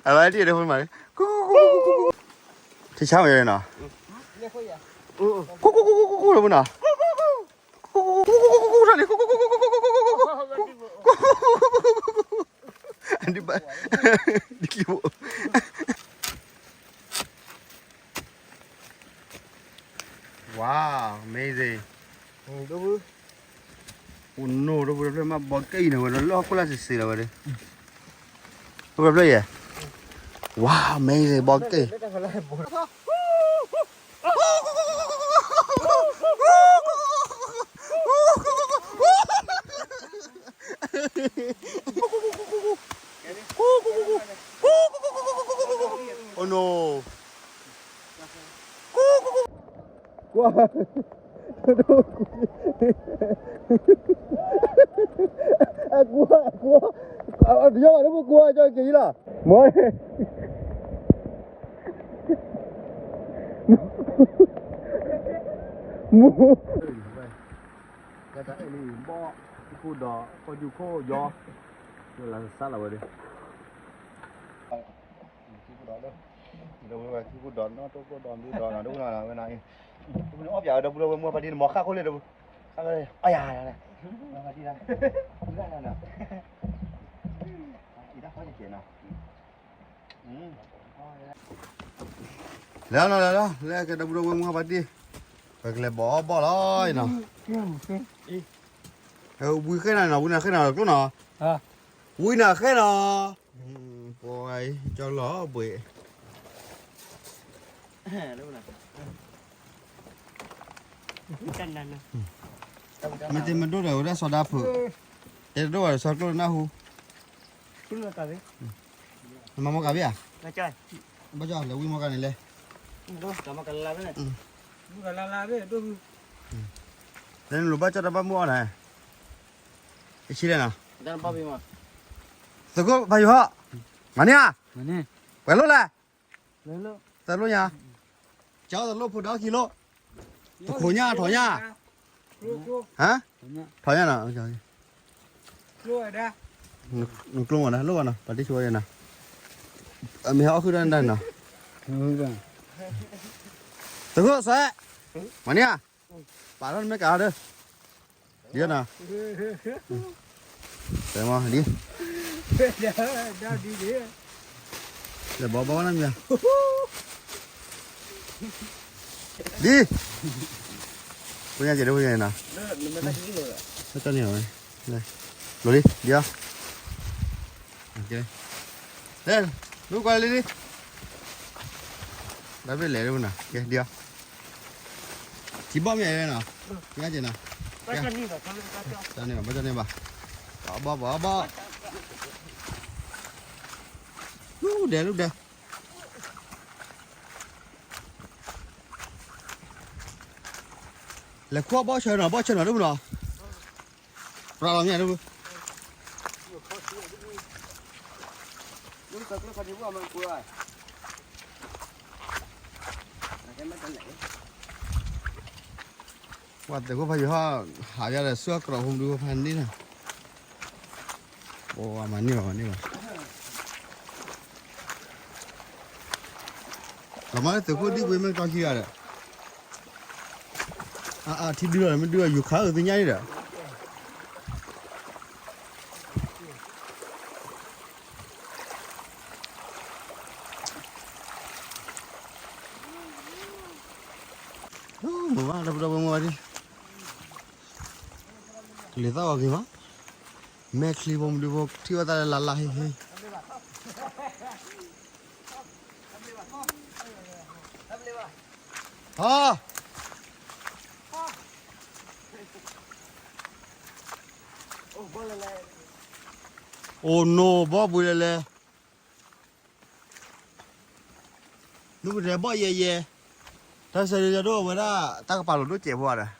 အဝဲဒ်ဒီးဖိမး, ထံဆါမ့ၢ်နီၤ, ကူကူကူကူကူကူနီၤ, ကူကူကူကူကူကူ, အဒုဘၣ်, ဒ်ကျိၤဘိ Wow, amazing. အိၣ်နီၢ် ဒီပုၢ်ဒီဝဲၢ် မ့ၢ်ဘီက့ၤအံၤန့ၣ် ဝဲဒီးလၢဟီၣ်ခိၣ်လာ်စံးစ့လီၤဝဲဒီး, ဒီပုၢ်ဒီဝဲၢ်ယဲ, Wow, amazing, ဘီက့ၤ. အိၣ်နီၢ် ကွၢ်, အကွၢ်, အကွၢ်, အကွၢ်, တယီဘၣ်လၢပကွၢ်ကၠီက့ၤလီၤ, မ့ၢ်, မ့ၢ်, ဘီၣ်, ခိၣ်ဒီး ကီၢ်ယူၢ်ခိၣ်ယီၤ, လၢစးလီၤဝဲဒီး ထံခိၣ်ဒီး, ထံခိၣ်ဒီး နီၢ်တိၢ်ခိၣ်ဒီး ဒူၣ်ဒီးနီၢ်ဒိၣ်ခိၣ်ဒီး မ့ၢ်ဒီးနီၤ, အီၣ်ပၠးဝဲဒီပုၢ်ဒီဝဲၢ်မုၢ်ပှၢ်ဒံးန့ၣ် မ့ၢ်ဃၣ်ခိၣ်လၢဒီပုၢ်, ဃၣ်ခိၣ်လၢ, အီၣ်ယၤ, လဲၤလီၤ လဲၤလီၤ လဲၤကဒီပုၢ်ဒီဝဲၢ်မုၢ်ပှၢ်ဒံး, ပကလဲၤဘီၣ်အီၣ်ဘီၣ်လီၤနီၤ, ဝံၤဃဲနၤနီၤ ဝံၤနၤဃဲနၤကျိနီၤ, ဝံၤနၤဃဲနီၤ ပှၤကၠီလီၤဘှံး, မ့ၢ်တမ့ၢ်ဒိၣ်ဒီးဝဲဒၣ်စီၤဒၣ်ဖုး, တဲတဒိၣ်ဘၣ်ဒီးစီၤကျိနၢ်ဟူ, နမၤမီၢ်ကၤဘ့ၣ်ဧါ, ဘၣ်ကၠီလဲၤဝံၤမီၢ်ကၤန့ၣ်လဲၣ်, လၢနလိၤဘၣ်ကၠီတၢ်ဘၣ်မုၢ်အီၣ်နၤ, ယဆံလဲၣ်နီၤ, သုးခိၣ်ဖးယိၤဟီၣ်, မၤန့ၢ်ဧါ, ပှဲၤလိၣ်လဲၣ်, သလိၣ်ညါ, ကၠီသလိၣ်ဖိဒီခံလိၣ်, တခိးညါထီၣ်ညါ, ဟါ, ထီၣ်ညါနီၤ, နကျိမးနၤ လိၣ်ဘၣ်နီၤ ပှၤတံၢ်ဆိဝဲယဲနီၤ, အမ့ၢ်ဟဲအီၣ်ဃုာ်ဒီးနဒၣ်နီၤ, သုးခိၣ်စဲး, မၤန့ၢ်ဧါ, ပာ်ထီၣ်နမ့ၢ်ကၤဒီး ဒ်နီၤ, တဲမီၢ်ဒ်, လဲၤဘီဘီနမ့ၢ်, ဒ်, ဖိညါကဲးဒ်ဖိညါနီၤ, တၢ်န့ၣ်ဝဲ, လိၤလံ ဒ်အီၤ, လဲၤ, လူကွၢ်လံလံ, တၢ်ဘျုးလဲၤဒ်ဖိနီၤ, ကဲဒ်အီၤ ထံဘီၣ်မ့ၢ်အဲၣ်နီၤ, ညါက့ၤနီၤ, တၢ်န့ၣ်ဘၣ် ဘၣ်တၢ်န့ၣ်ဘၣ်, ဘၣ်ဘၣ်ဘၣ်, လူဒဲးလူဒဲး, လဲၤခူၣ်ဘီၣ်ဆၢနီၤ ဘီၣ်ဆၢနီၤ ဒ်ဖိနီၤ, ပြးလီၤမ့ၢ်ဒ်ဖိ ပှၤသုးခိၣ်ဖးယိၤဟီၣ် ဟးယါဒီးဆူအကြၢးဖိဒုဖးန့ၣ်နီၤ, ပှၤမၤန့ၢ်ဘၣ် မၤန့ၢ်ဘၣ်, လီၤမၢ်လၢသုးခိၣ်ဒံၣ်ဝဲမ့ၢ်ကီၢ်ခံဂၤဒီး, အါအါထံဒုလီၤ မ့ၢ်ဒုလီၤ ယူၤခးအုးသ့ၣ်ညါန့ၣ်ဒီး မ့ၢ်ဘၣ် ဒီပုၢ်ဒီဝဲၢ်မုၢ်ဝဲဒၣ် ကလံၤသၣ်ဂီၤက့ၤမး, မဲာ်ချံဖိမုၢ်ဒုဖိထံၣ်ဝဲသးလၢလါလါဟ့ဟ့, ဟါ, အိၣ်နိဘီဘှံးလဲၣ်လဲၣ် နုၢ်ကတဲဘီၣ်ယဲယဲ, တၢ်ဆၢဒ်ယဒိၣ်ဝဲဒၣ် တၢ်ကပာ်လိာ်ဒိၣ်စဲးဖိဒီး,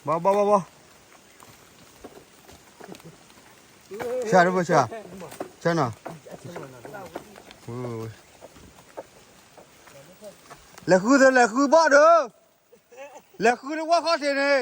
ဘီဘီဘီဘီ, ဆၢဒိၣ်ဖိဆၢ, ဆၢနီၤ, လဲၤဃုသ့လဲၤဃုဘီၣ်ဒီး, လဲၤဃုလၢဝၣ်ခီၣ်ထံးန့ၣ်,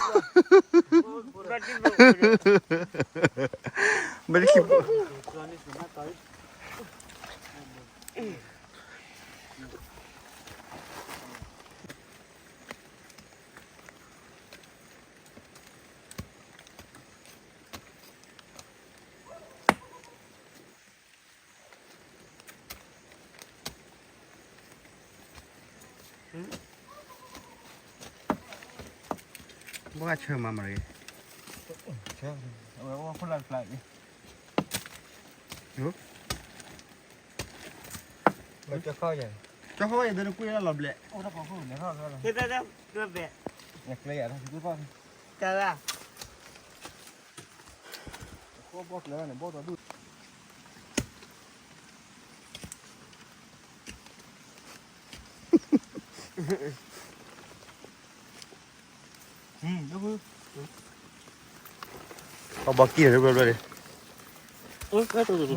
ဘၣ်တခံ ဘၣ်ဆၢမၤမၤရံ, ဆၢ, အဝဲအိၣ်ခိၣ်လၢ်တဖျါအံၤ, ကၠီဃီယဲၢ် ဒ်နကွၢ်လၢလီၤဘျဲၣ်, ကျဲယၤ, ဘီၣ်ကျဲန့ၣ် ဘီၣ်ဒီဒူၣ် ဘီက့ၢ်န့ၣ် ဘီက့ၢ်န့ၣ် အိၣ်ဘီၣ်သ့ၣ်ဂုာ်သံဝဲသ့ၣ်နီၤ, အဲၣ်ဘ့ၣ်န့ၣ် အဲၣ်ဘ့ၣ်န့ၣ် ပာ်လၢထီၣ်ပူၤန့ၣ်, ဘၣ်က့ၤသ့ၣ်ဃီ ပဘၣ်ချီဃုာ်ဒီး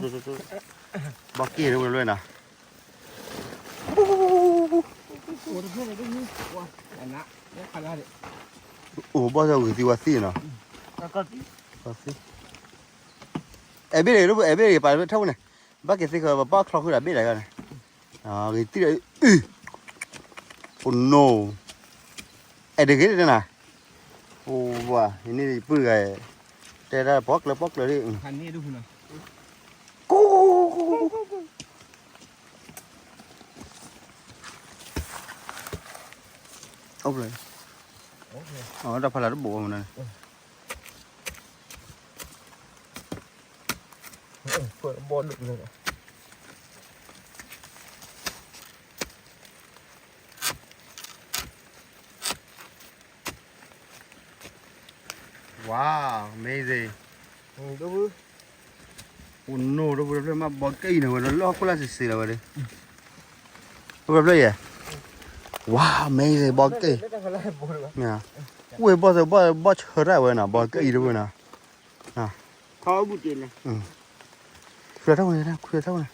ဘ့ၣ်တဂၤန့ၣ်, ဂ့ၤသံဒီး, အိၣ်နိ, အဲၣ်တဂ့ၤန့ၣ်နၤ, အိၣ်ဝါ ယန့ၢ်ယပုၢ်တဂၤ, တဲဒၣ်ပီၣ်ကျၢၤပီၣ်ကျၢၤဒ်, အိၣ်ဘျီ, အတၢ်ဖးလၢတဘိးမနုၤန့ၣ်, ဘီၣ်ဒိၣ်လၢ Wow, amazing. အိၣ်နိ ဒီပုၢ်ဒီဝဲၢ် မ့ၢ်ဘီက့ၢ်အံၤန့ၣ်ဝဲ လၢဟီၣ်ခိၣ်လာ်စံးစ့လီၤဝဲဒၣ်, ဒီပုၢ်ဒီဝဲၢ်ယဲ, wow, amazing ဘီက့ၢ်, ဝဲဘီၣ်သ့ၣ် ဘီၣ်ဆၢတၢ်ဝဲနီၤ ဘီက့ၢ်အံၤဒီပုၢ်နီၤ, ခွံထီၣ်ဝဲန့ၣ် ခွံထီၣ်ဝဲန့ၣ်,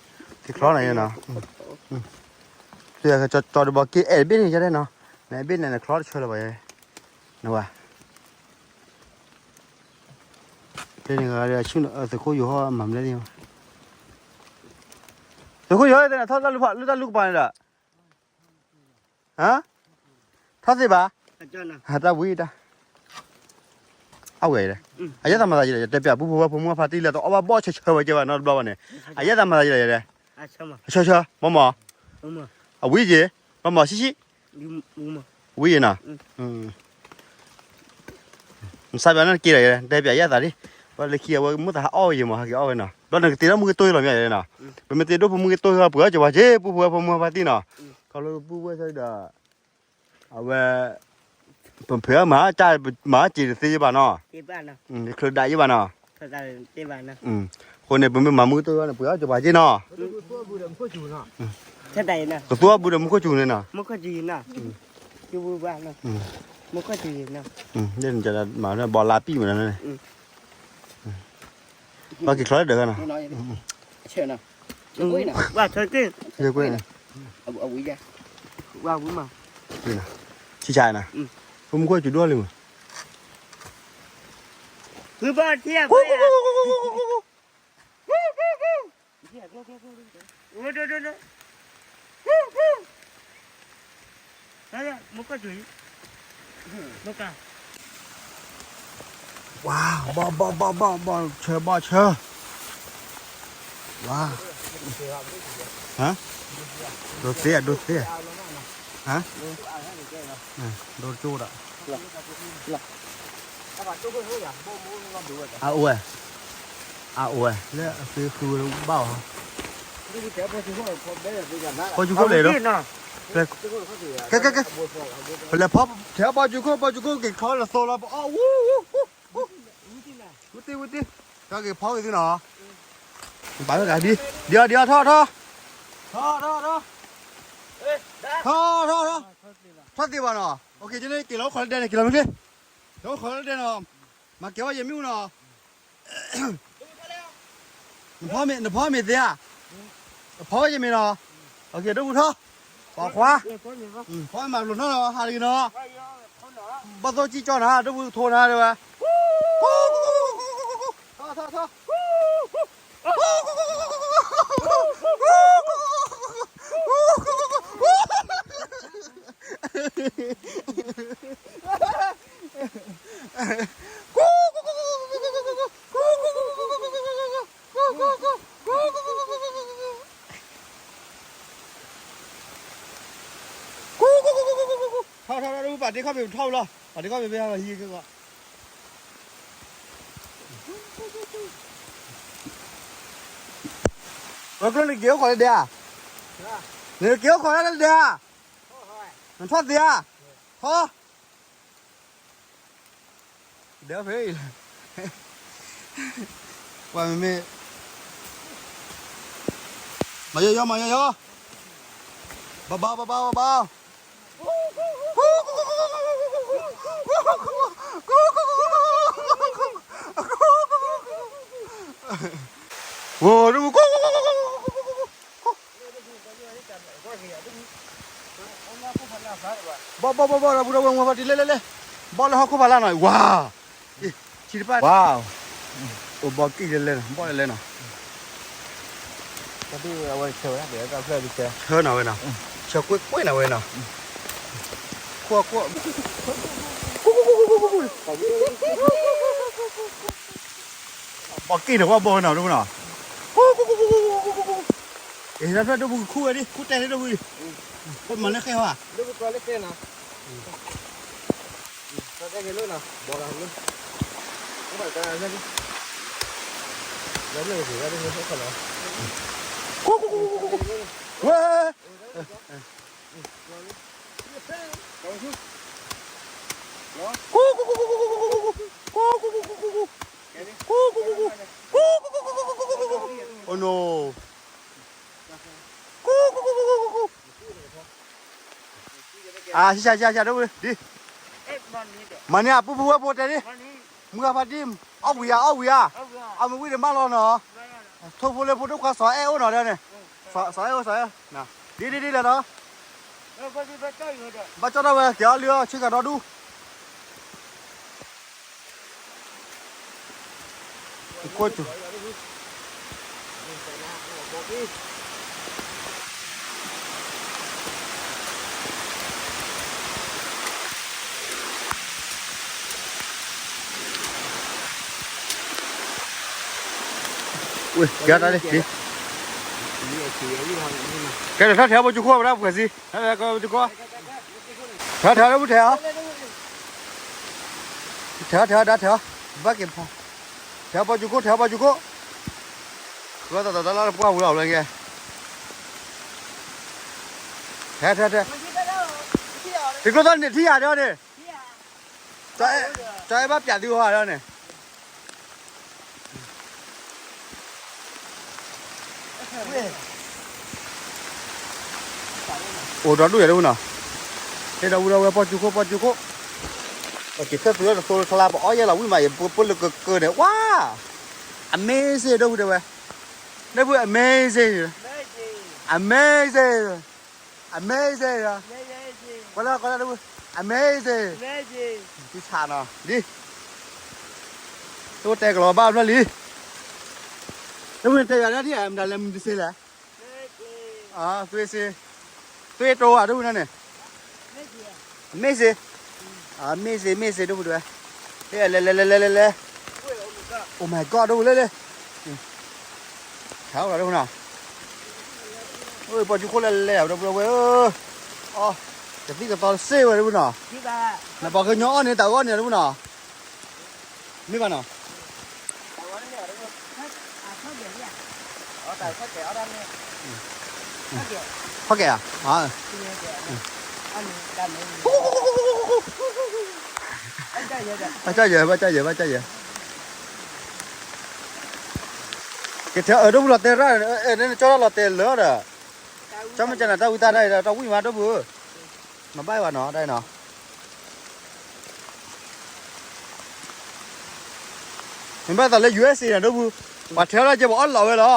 က့ၤချီနၤယဲနီၤ, ကၠီဒီးဘီက့ၢ် အဲၣ်ဘ့ၣ်န့ၣ်ယဲဒၣ်နီၤ, နအဲၣ်ဘ့ၣ်န့ၣ် နချီတဆၢလၢၤဘၣ်ယဲ, နဝဲ ဖဲန့ၣ်ဂၤဒီး သုးခိၣ်ယိၤဟီၣ်မၤမလဲၣ်, သုးခိၣ်ယိၤဟီၣ်သ့ၣ်န့ၣ် ထီၣ်တၢ်လူၢ်ဖး လၢတၢ်လူၢ်ကပၤန့ၣ်ဒီး, ဟါ, ထီၣ်သ့ဘၣ်, တၢ်ဝံၤတၢ်, အဝဲ, အယဲၢ်သးမၤသးယဲဒီး ယတဲပျးပူဖိဝဲဖိမုၣ်ဖိခွါတံၢ်လၢ တအီၣ်ဘၣ်ဘီၣ်ဆၢဆၢဝဲကဲဘၣ်နီတဘျီဘၣ်န့ၣ်, အယဲၢ်သးမၤသးယဲဒီး အဆၢဆၢ မ့ၢ်မ့ၢ်, အဝံၤယဲ, မ့ၢ်မ့ၢ်ဆံးဆံး, ဝံၤယဲနီၤ နစးဘၣ်န့ၣ်က့ၤဒီး တဲပျးယဲၢ်သးဒ်, ပှၤလၢခံအဝဲမုၢ်သးဟးအီၣ်ဝဲယဲမ့ၢ် ဟးက့ၤအီၣ်ဝဲနီၤ ဘျီနကတ့ထီၣ်မုၢ်ကတိၢ်လီၤမ့ၢ်နီၤ, ပမ့ၢ်တ့ဒိၣ်ဖိမုၢ်ကတိၢ်ပှဲၤအီၣ်ကၠီၤပှၤက့ၤ ပူဖိဝဲဖိမုၣ်ဖိခွါတံၢ်နီၤ, ခီလၢပူဝဲဆၢဒီး, အဝဲ, ပဖဲမၤ, မၤစ့ၤတသ့ယဘၣ်နီၤ, ယချုးဒၣ်ယဘၣ်နီၤ, အဃိန့ၣ် ပမ့ၢ်မၤမုၢ်ကတိၢ်န့ၣ် ပှဲၤအီၣ်ကၠီၤပှၤက့ၤနီၤ, ကသူအီၣ်ဘုဒီးမူခိၣ်စူၤန့ၣ်နီၤ, မၤဘီလါပံာ်မးန့ၣ်, ဘၣ်က့ၤချီလၢဒၢးနီၤ, ဆံးဆါနီၤ, ပမူခိၣ်စူၤဒိၣ်လံမး, ဝါ, ဘီၣ်ဘီၣ်ဘီၣ်ဘီၣ် ဘီၣ်ဆၢဘီၣ်ဆၢ, ဝါ, ဟါ, ဒိသ့, ဒိသ့, ဟါ, ဒိကၠိဒီး, အအိၣ်ဝဲ, အအိၣ်ဝဲ လၢအဃ့ဃုဘၣ်အီၤ, ဘီၣ်ကၠူခိၣ်လဲၣ်ဒီး, ကဲ, ကဲ, ကဲ, ပလဲၤဖီ, ထဲဘီၣ်ကၠူခိၣ် ဘီၣ်ကၠူခိၣ်က့ၤချီလၢသိလီၤ, အဝူ, ဝူတံၢ်, ဝူတံၢ်, ကက့ၤဖီက့ၤသုနီၤ, ဘၣ်ဝဲဒၣ်ဒ်, ဒ်အီၤ ဒ်အီၤ ထီၣ်, ထီၣ်, ထီၣ်, ထီၣ်, ထီၣ်, ထီၣ်, ထီၣ်သ့ဘၣ်နီၤ, က့ၤလီၤအိၣ်ခိးလၢဒဲန့ၣ် က့ၤလီၤမ့ၢ်ချ့, လီၤအိၣ်ခိးလၢဒဲနီၤ, မၤကဲၤအီၣ်ယဲၢ်မ့ၣ်အူနီၤ နဖီမ့ၤသ့ဧါ, နဖီဝဲယမ့ၤနီၤ, အက့ၤဒိၣ်ပူၤထီၣ်, ပှၤခွါ, ဖီမၤလိာ်နီၤနီၤ ဟးတဂ့ၤနီၤ, ဘီၣ်သိၣ်ကံၣ်ကၠီနၤ ဒိၣ်ဘုကထိနၤဒဲးဝဲ, ထီၣ်ထီၣ်ထီၣ်, ထီၣ်ထီၣ်ထီၣ် ပာ်တ့ခီၣ်ဖံးထီၣ်လီၤ, ပာ်တ့ခီၣ်ဖံးဖဲဟံၣ်ကီး, ဝဲကျိနက့ၤအိၣ်ခိးလၢဒဲဧါ, နက့ၤအိၣ်ခိးလၢဒဲဧါ, နထီၣ်သ့ဧါ, ထီၣ် ဒဲဖဲအံၤလီၤ, ပှၤမ့မ့ၢ်, မၤယီယီ မၤယီယီ, ဘဘဘဘဘ, ဝိ ဘီၣ်ဘီၣ်ဘီၣ်ဘီၣ် ဒီပုၢ်ဒီဝဲၢ် ဝဲဖီတံၢ်လဲၣ်လဲၣ်လဲၣ်, ဘီၣ်လၢဟီၣ်ခိၣ်ဖးလၢ်နီၤ ဝါ, ထံတပၢ်, ဝါ, အိၣ်ဘီၣ်ကံၣ်လဲၣ်လဲၣ် ဘီၣ်လဲၣ်လဲၣ်နီၤ, ဆၢနီၤဝဲနီၤ, ဆၢကွ့ၢ်ကွ့ၢ်နီၤဝဲနီၤ, ကွၢ်ကွၢ် ဘီၣ်က့ၣ်န့ၣ် ဝဲဘီၣ်နီၤ ဒိၣ်နီၤ, အ့ တၢ်ဖျၢၣ်ဒိၣ်ပူၤကခူၣ်ဝဲဒၣ် ခူၣ်တဲလၢဒိၣ်ပူၤအံၤ, ပမၤလၢဃဲဝဲ, ဝဲ Oh no. အၢ ဒ်, မၤန့ၢ်အပူၤဖုဝဲဖိတဲဒ်, မုၢ်ဂၤဖးဒံ, အီၣ်ဝံၤဧါ အီၣ်ဝံၤဧါ, အီၣ်မ့ၢ်ဝံၤဒီးမၢလီၤနီၤ, ထိၣ်ဖိလ့ဖိဒိၣ်ခွါ စီၤအဲၣ်အိၣ်နီၤဒ်န့ၣ်, စီၤအဲၣ်အိၣ် စီၤအဲၣ်, ဒ်ဒ်ဒ်လဲၣ်နီၤ, ဘၣ်ကၠီၣ်ထီၣ်ဝဲ ကဲအီၣ်လံအီၣ်ဆ့ကၤဒီဒူၣ် ကွၢ်စူၤ, ဝ့ၢ် ကဲတၢ်လံ, ကဲထီၣ်ထဲအပှၤကၠိခိၣ် ပဒၣ်ပှဲၤစံ, ထဲအပှၤကၠိခိၣ်, ထဲထဲလၢပူၤထဲအီၤ, ထဲအီၤထဲအီၤဒၣ်ထဲအီၤ, ဘၣ်က့ၤဖီ, ထဲအပှၤကၠိခိၣ် ထဲအပှၤကၠိခိၣ်, ဃၢသးသးတၢ်လၢပှၢ်ဝံၤလီၤလၢကဲ, ထဲထဲထဲ, တကျိသီၣ်န့ၣ်ထံၣ်ယၤဒီးန့ၣ်, ကၠီအဲၣ်ဘၣ်ပျးသုဟီဒီးန့ၣ် အိၣ်ဒီဒူၣ်ယၤဒ်နီၤ, ဟဲဒီပုၢ်ဒီဝဲၢ် ပီၢ်ကၠူခိၣ် ပီၢ်ကၠူခိၣ်, ပက့ၤထၢၣ်သုလၢတသိလၢခလါ ပအီၣ်ယဲၢ်လီၤဝံၣ်မး ယပှဲၤလၢကကၢန့ၣ် ဝါ, amazing ဒီပုၢ်ဒီဝဲၢ်, ဒီပုၢ် amazing, amazing, amazing, ကွၢ်လၢကွၢ်လၢဒီပုၢ် amazing, သုဆးနီၤ ဒ် တအိၣ်တဲကလီၤဘၣ်ဖျၢၣ်လံ, ဒီပုၢ်န့ၣ်တဲယၤဒ် မတၤလဲၣ် မတၤစ့လဲၣ်, သွေးစ့, သွေးတိုးဧါ ဒီပုၢ်န့ၣ်, amazing, amazing, amazing ဒီပုၢ်ဒီဝဲၢ်, လဲၤလဲၤလဲၤလဲၤလဲၤလဲၤ, oh my god ဒီပုၢ်လဲၤလဲၤ, ဟဲအိၣ်ဒီပုၢ်နီၤ, ပီၢ်ကၠူခိၣ်လဲၤလဲၤလဲၤ ဒီပုၢ်ဒီဝဲၢ်ဧၢ, အီ, ကသံၣ်ကသီတစ့ဝဲ ဒီပုၢ်နီၤ, နပှၤကညီအီၣ်န့ၣ် တၢ်ဂီၢ်န့ၣ် ဒီပုၢ်နီၤ မ့ၢ်ဘၣ်နီၤ, ဖီၣ်ကဲဧါ, ဘၣ်ကၢ်ယဲၢ် ဘၣ်ကၢ်ယဲၢ် ဘၣ်ကၢ်ယဲၢ်, ကထဲအၢ ဒီပုၢ်လီၤတဲာ်ရၣ်, နကၠီထီၣ်လီၤတဲာ်လၢဒီး, ကၠီမ့ၢ်ကနၤတၢ်ဝံသးတၢ်အံၤဒီး တၢ်ဝံၣ်မး ဒီပုၢ်ဧၢ, မၤဘၣ်ဘၣ်နီၤ တၢ်အံၤနီၤ မ့ၢ်ဘၣ်သးလၢ ယူၢ်အ့ၣ်စ့ န့ၣ် ဒီပုၢ်, ပှၤထဲလီၤကဲ ပှၤအီၣ်လီၤဝဲလီၤ,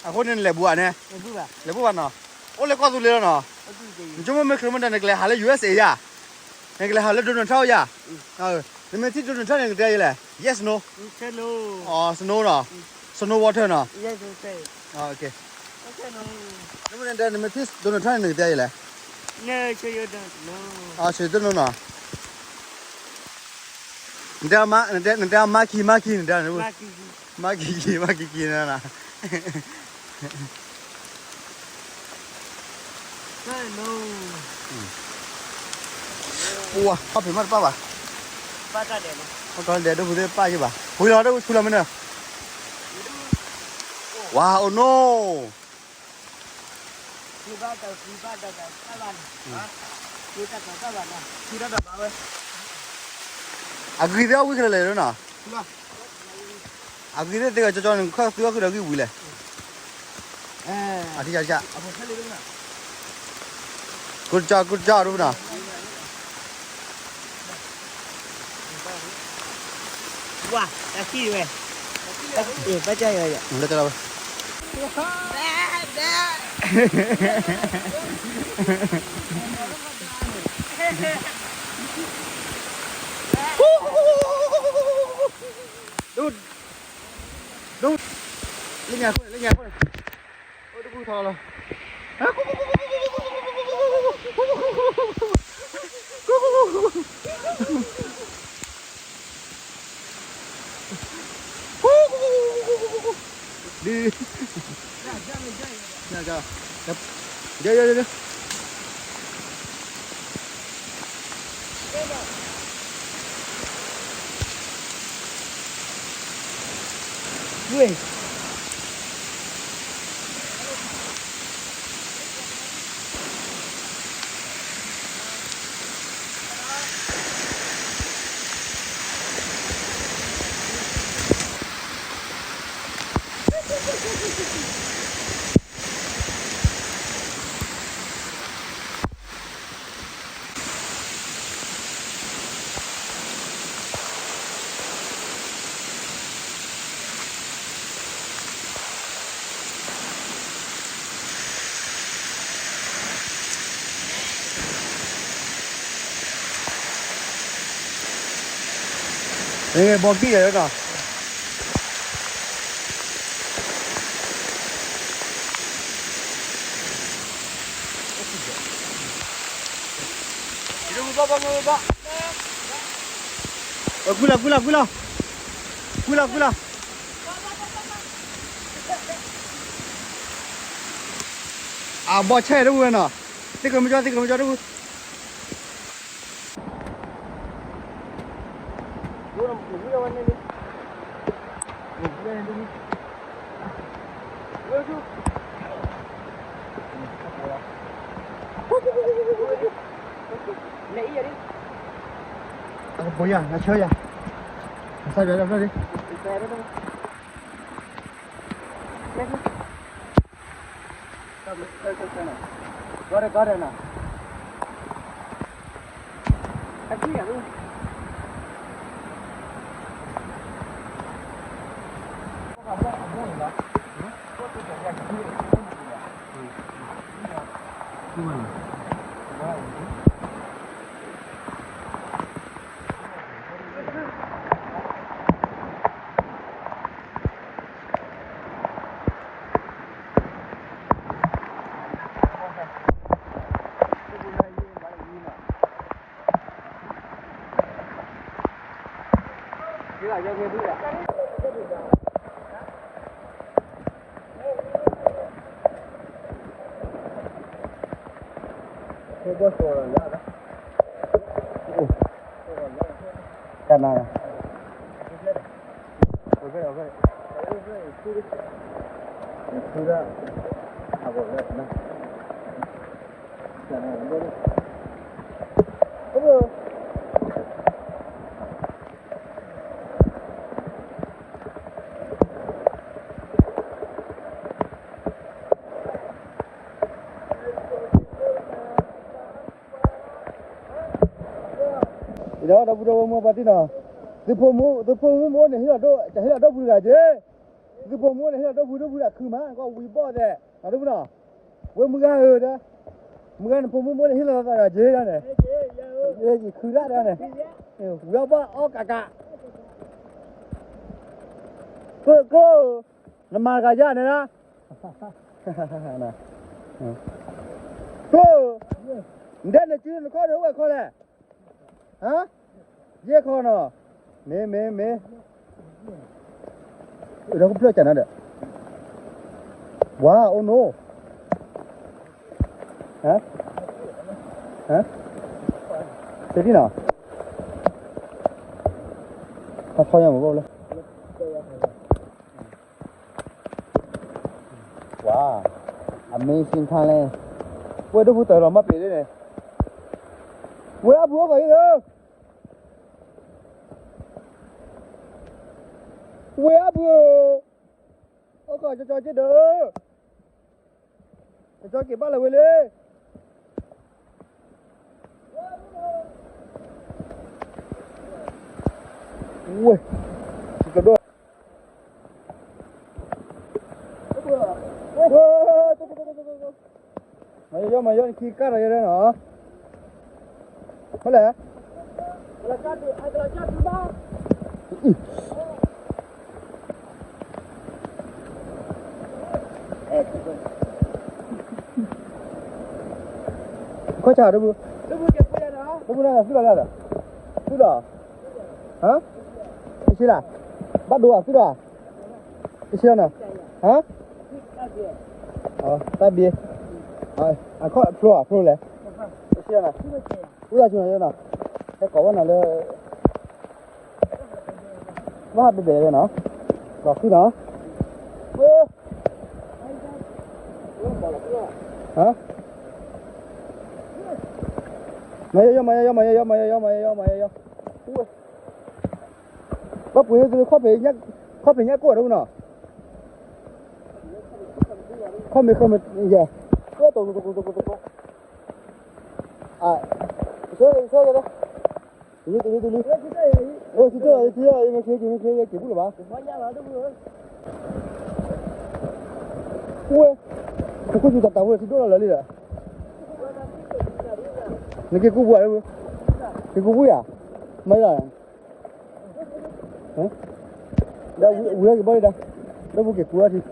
အဃိန့ၣ် နလဲၤဘူးဘၣ်န့ၣ်, လဲၤဘူးဘၣ်နီၤ, အိၣ်လၢကီၢ်သူလ့ၤလီၤနီၤ, နဆိကမိၣ်မ့ၢ်ခရံာ်မ့ၢ်တၢ် နကလဲၤဟးလၢ ယူၢ်အ့ၣ်စ့ ယါ, နကလဲၤဟးလၢ Donald Trump ယၤ, နမ့ၢ်ထံၣ် Donald Trump န့ၣ် နကတဲယလဲၣ်, yes, no, အ snow နီၤ, snow water နီၤ, နမ့ၢ်ထံၣ် Donald Trump န့ၣ် နကတဲယလဲၣ်, အ snow နီၤ, နတဲ မၤခံ မၤခံ နတဲ, မၤခံခံ မၤခံခံနၤ, ပှၤ ဟီၣ်ဖံးမးတပၣ်ဘၣ်, ဟီၣ်ကီဒဲးဒိၣ်ဖုသ့ၣ်ပၣ်ယဘၣ်, ဝံၤလီၤ ဒိၣ်ဖုဆူလီၤမ့ၢ်န့ၣ်, ဝါ အိၣ်နိ အဂံၢ်သ့ၣ်အီၣ်ဝံၣ်ခဲလၢာ်လံနီၤ, အဂံၢ်သ့ၣ်သ့ၣ်ကီကီန့ၣ် ခီၣ်သုအီၣ်ဃုာ်ဒီးဂံၢ်ဝံၤလဲၣ်, အထံၣ်, ကကက, ကကကဒိၣ်ဖုနီၤ, ဝါ တၢ်ခံဝဲ, ဘၣ်ကယၤ, ဒိၣ်, ဒိၣ်, လၢညါခိၣ်န့ၣ် လၢညါခိၣ်န့ၣ်, အိၣ်တပူၤထီလီၤ. ဘီကံၢ်ယၤနီၤ, ကွံလီၤ ကွံလီၤ ကွံလီၤ, ကွံလီၤ, အဘီဆဲးတဝဲနီၤ, သ့ၣ်ကမၢကၠီ သ့ၣ်ကမၢကၠီတဝဲ အကပိယၤ နဆၢယၤ, နစၢ်ယၤဒၣ်ဒၣ်, တၢ်နါ, ဒီးဒီပုၢ်ဒီဝဲၢ်မုၢ်ပှၢ်တံၢ်နီၤ, သုးဖိမုၣ် သုးဖိမုၣ်မ့ၢ်အိၣ်န့ၣ် ဟ့ၣ်လီၤဒိၣ် ကဟ့ၣ်လီၤဒိၣ်ဖုတဂၤက့ၤ, သုးဖိမုၣ်အိၣ်န့ၣ် ဟ့ၣ်လီၤဒိၣ်ဖုဒိၣ်ဖုတဂၤခုမး ကီၢ်ဝံၤဘီၣ်သဲး နီၤ ဒီပုၢ်နီၤ, ဝဲမုၢ်ဂၤဧၢဒီး, မုၢ်ဂၤနဖိမုၣ်မ့ၢ်အိၣ်န့ၣ် ဟ့ၣ်လီၤသးတဂၤက့ၤဒၣ်န့ၣ်, ယခုလၢ်ဒၣ်န့ၣ်, ဝံၤအီၣ်ဘၣ်အီၣ်ကးကး, ကျိၣ်ကျိၣ်, နမၤတဂၤယါန့ၣ်လၢ, ကျိၣ်, နဒဲန့ၣ်စုနခီၣ်ဒီးဝဲခီလဲၣ်, ဟါ, ယဲၢ်ခီနီၤ, မ့ၢ်မ့ၢ်မ့ၢ်, ဒီးကဖျၢၣ်ကနၤဒီး, ဝါ အိၣ်နိ, ဟါ, ဟါ, တဒ်နီၤ, ဟါ ဖီညါမ့ၢ်ဘၣ်လၢ ဝါ, amazing talent, ဝဲဒိၣ်ဖိတၢ်လီၤမၢ်ပ့ၤလၢန့ၣ်, ဝဲအပူၤအိၣ်ကီးအံၤလၢ, ဝဲအပူၤ, အိၣ်ကီးကၠီကၠီက့ဒီး, ကၠီကၠီက့ဘၣ်လၢဝဲလၢ ဝဲ, ကဒိၣ်, မၤယီမၤယီနခံကၢ်ဒီးယဲဒၣ်နီၤ, မ့ၢ်လဲၣ်, ခီၣ်ဆၣ်ဒိၣ်ဘု, ဒိၣ်ဘုန့ၣ်သုလီၤလၢဒီး, သုလီၤ, ဟါ, ယဆံလၢ, ဘၣ်ဒိဧါသုလီၤ, ယဆံလီၤနီၤ, ဟါ, တၢ်ဘ့ၣ်, အခီၣ်ဖျိဧါဖျိလဲၣ်, ယဆံလီၤနီၤ, ဝံသးစူၤနီၤယဲနီၤ, ဟဲကိးဝဲနီၤလၢ ဘၣ်ဘဲဘဲလီၤနီၤ, လီၤဃံနီၤ, မၤယီယီ မၤယီယီ မၤယီယီ မၤယီယီ မၤယီယီ, ဘၣ်ပှ့ၤန့ၢ်သု ခီၣ်ဖံးညၣ်ကိၢ်တအိၣ်နီၤ, ခီၣ်မ့ၢ်ခီၣ်မ့ၢ်ယဲ, တကိးတကိးတကိးတကိး, အ, တလံတလံတလံ, အိၣ် ထံတၢၢ် ထံတၢၢ် မ့ၢ်ချ့က့ၤ မ့ၢ်ချ့က့ၤ က့ၤဘူၣ်လၢၤဘၣ်, ဝဲ, ပခိၣ်ယူၤတၢ်တၢ်ဝဲ ထံဒိၣ်လီၤလၢာ်လံဒီး, နက့ၤကူပှၤ, က့ၤကူပှၤယၤ, မ့ၢ်လီၤ, ဒီးဝံၤက့ၤဘီလံဒီး, ဒီးပက့ၤကူအီၤ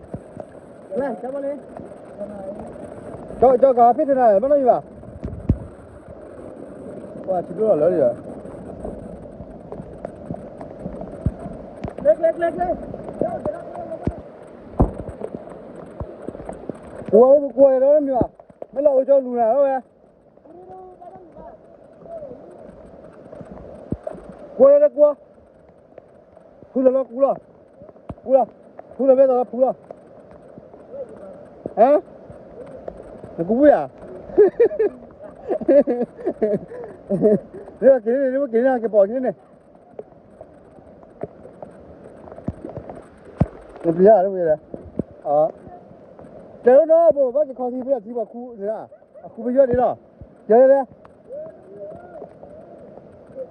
ထံ, ကၠီကၤဖ့ၣ်ထၢနၤ ဘၣ်နီၣ်ယံၤဘၣ်, ပှၤထံဒိၣ်လီၤလၢာ်လံဒီး, ကွၢ်ဝဲ ပကွၢ်ဒီးမ့ၢ်ဘၣ်, မ့ၢ်လီၤအိၣ်ကၠီလူၤနၤဝဲ, ကွၢ်လၢကွၢ်, ဖုလီၤလီၤကူလီၤ, ကူလီၤ, ဖုလီၤဘဲသိးလီၤဖုလီၤ, ဟါ, နကူပှၤယၤ, နက့ၤန့ၣ် နက့ၤန့ၣ် က့ၤပိာ်က့ၤန့ၣ် နပျံၤဧါ တဝံၤလဲၣ်, တဲလိနီၤ ဘိ ဘၣ်က့ၤခီထံဖဲထံပှၤခူန့ၣ်, အခူပယီၢ်န့ၣ်လီၤ, ယၤလဲၣ်,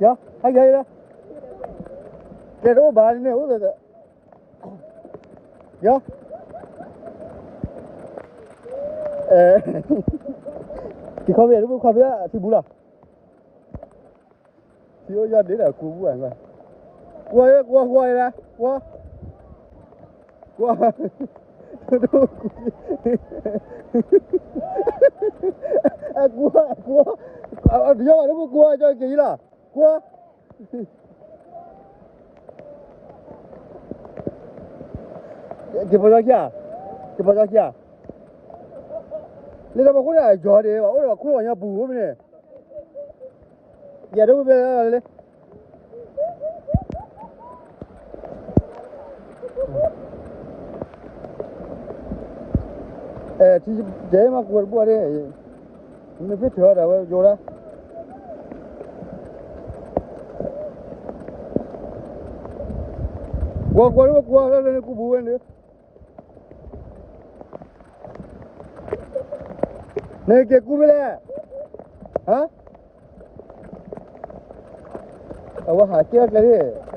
ယၤ, ဟဲယၤလဲၣ်, တဲတအိၣ်ဘၣ်န့ၣ် အိၣ်ဒီး, ယၤ, က့ၤခီဖဲ တဝံၤခီဖဲအထံဘူလီၤ. ထံအိၣ်ယီၢ်ဒ့ဒီးကူပှၤ, ကွၢ်ကွၢ်ကွၢ်လၢ, ကွၢ်, ကွၢ်, အကွၢ်, အကွၢ်, ယီၢ်ဘၣ်လၢပကွၢ် ကၠီက့ၤလီၤ, ကွၢ်, က့ၤပီၤကၠီခံဂၤ, က့ၤပီၤကၠီခံဂၤ, လၢတၢ်ပှၤခိၣ်န့ၣ် အယီၢ်ဒ့ဘၣ် အိၣ်ဒီးခိၣ်လီၤညါပူၤမ့ၢ်န့ၣ်, ယၤဒိၣ်ဖဲဖဲလၢ အဲ ထံကဲမးကွၢ်တဘၣ်န့ၣ်, မ့ၢ်ဖ့ၣ်ထၢၣ်ဒၣ်ဝဲယိၤဒၣ်, ကွၢ်ကွၢ်ကွၢ်လၢကူပူၤဝဲန့ၣ်, နက့ၤကူဖဲလဲၣ်, ဟါ, အဝဲဟးကဲကျဲန့ၣ်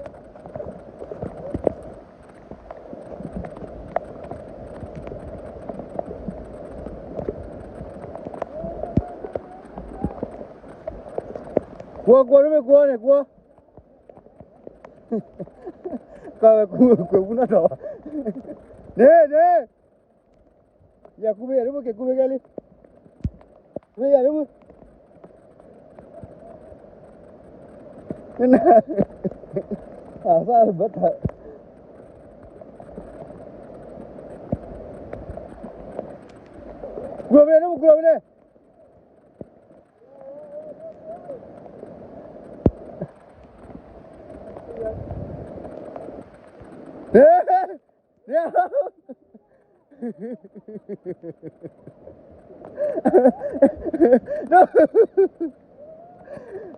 ကွီၢ်ကွီၢ် တမ့ၢ်ကွီၢ်န့ၣ် ကွီၢ်, ကွၢ်ဝဲကွီၢ် ကွီၢ်ပူၤနီၣ်ထီၣ်, န့ၣ်န့ၣ်, ယၤကူဖဲယၤတမ့ၢ် က့ၤကူဖဲကဲလံ, မ့ၢ်ယၤတမ့ၢ်, အသၣ်ဘၣ်တၢ်, ကူဖဲန့ၣ် ကူဖဲန့ၣ်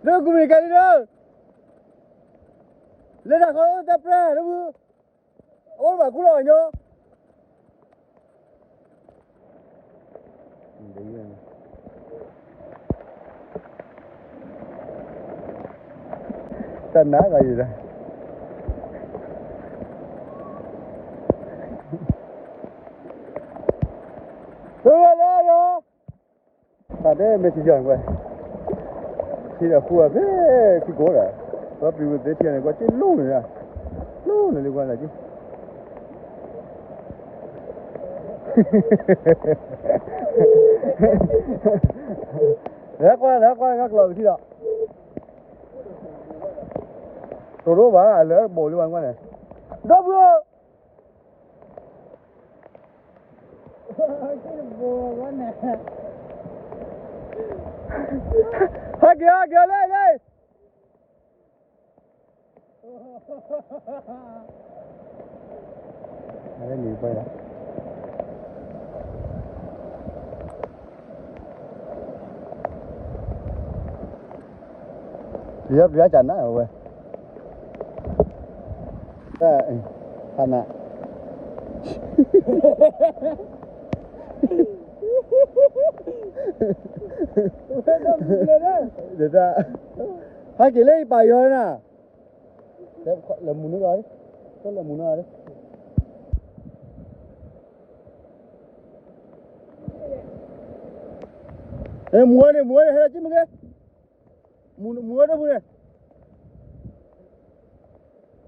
ဒိၣ်ကူမ့ၢ်ကဲလံဒီး, လၢတၢ်ခီအိၣ်တၢ်ပြၢ်တမုၢ်, အိၣ်ဘၣ်ကူလီၤညီ တၢ်နးဂၤယံၤလီၤ, လၢလၢလၢလီၤ, တၢ်ဒဲမ့ၢ်ထံယီၤကွၢ်, ထံဒီးဃူအဖဲထံကိးဒီး, ပှၤပျံၤဝဲသ့ထံန့ၣ် ကွၢ်က့လိၣ်န့ၣ်, လိၣ်န့ၣ်လံကွၢ်လၢက့ လဲၤကွၢ် လဲၤကွၢ် ငါကျီၢ်ကထံဒီး, တိၢ်ဒိၣ်ဘၣ် အလၢဘိးလံဝဲကွၢ်န့ၣ်, ဒီပုၢ်ဧၢ, ဟဲက့ၤ ဟဲက့ၤ လၢ လၢ ပျံၤပျံၤကနၣ်ဝဲ, ဖးနး, ဟဲက့ၤလၢယပာ်ယီၤနၤ, လဲၤမူၤန့ၢ်ဂီၤ, လဲၤမူၤန့ၢ်ဂီၤ, မူၤန့ၣ် မူၤန့ၣ် ဟဲလၢက့မ့ၢ်က့, မူၤန့ၣ် မူၤန့ၣ် မူၤန့ၣ်,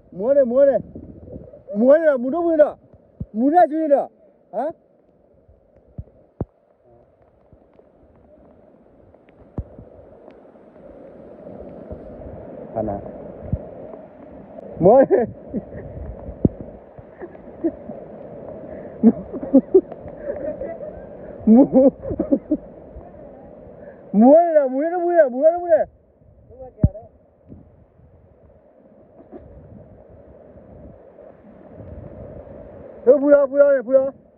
မူၤန့ၣ် မူၤန့ၣ်, မူၤန့ၣ်ဒီး မူၤဒိၣ်မူၤန့ၣ်ဒီး, မူၤန့ၣ်စုန့ၣ်ဒီး, ဟါ ဖးနး, မူၤ, မူၤ, မူၤန့ၣ်ဒီး မူၤန့ၣ် မူၤန့ၣ် မူၤန့ၣ်, ဖုလီၤ ဖုလီၤန့ၣ် ဖုလီၤ.